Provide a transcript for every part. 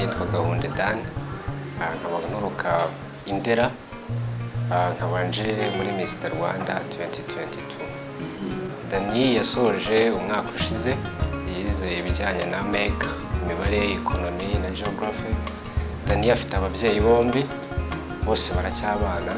Nitwa Gahunde Dan, nkaba nturuka i Ndera, nkaba nje muri Mr Rwanda 2022. Dani yasoje umwaka ushize, yize ibijyanye na MEC, imibare, economy na geography. Dani afite ababyeyi bombi, bose baracyabana.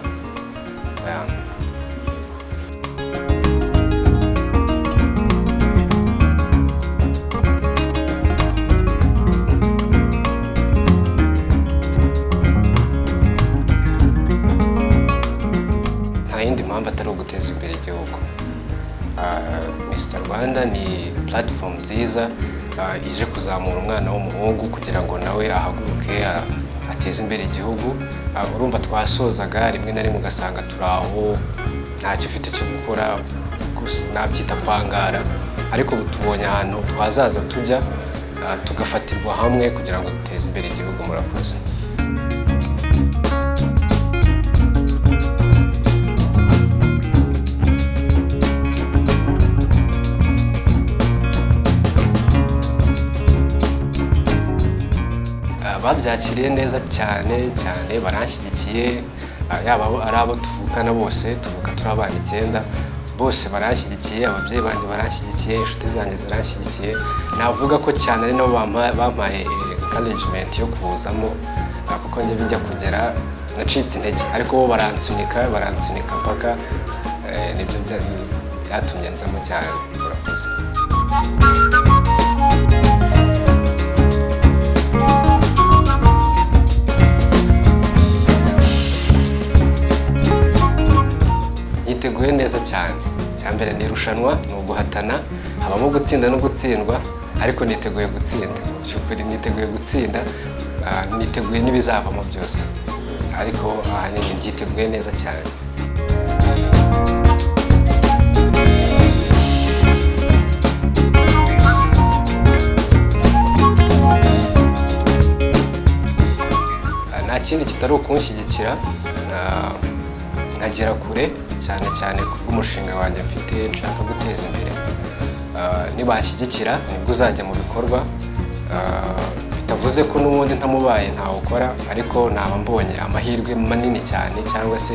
Nta yindi mpamvu atari uguteza imbere igihugu. Mr Rwanda ni platform nziza ije kuzamura umwana w'umuhungu kugira ngo nawe ahaguruke, ateze imbere igihugu. Urumva twasozaga rimwe na rimwe ugasanga turi aho ntacyo ufite cyo gukora, nabyita kwangara, ariko ubu tubonye ahantu twazaza tujya, tugafatirwa hamwe kugira ngo duteze imbere igihugu. Murakoze. Babyakiriye neza cyane cyane, baranshyigikiye, yaba ari abo tuvukana bose, tuvuka turi abana 9, bose baranshyigikiye, ababyeyi banjye baranshyigikiye, inshuti zanjye ziranshyigikiye. Navuga ko cyane ari nabo bampaye encouragement yo kuzamo, kuko njye bijya kugera nacitse intege, ariko bo baransunika, baransunika mpaka, nibyo byatumye nzamo cyane. Murakoze. Yiteguye neza cyane. Icya mbere ni irushanwa, ni uguhatana, habamo gutsinda no gutsindwa, ariko niteguye gutsinda. Mu by'ukuri niteguye gutsinda, niteguye n'ibizavamo byose, ariko ahanini byiteguye neza cyane. Nta kindi kitari ukunshyigikira, nkagera kure, cyane cyane kubw'umushinga wanjye mfite nshaka guteza imbere. Nibanshyigikira nibwo uzajya mu bikorwa. Bitavuze ko n'ubundi ntamubaye ntawukora, ariko naba mbonye amahirwe manini cyane, cyangwa se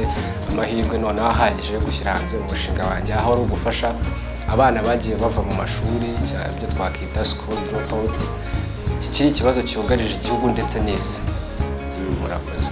amahirwe noneho ahagije yo gushyira hanze umushinga wanjye, aho ari ugufasha abana bagiye bava mu mashuri, ibyo twakwita school dropouts. Iki kiri ikibazo cyugarije igihugu ndetse n'isi. Murakoze.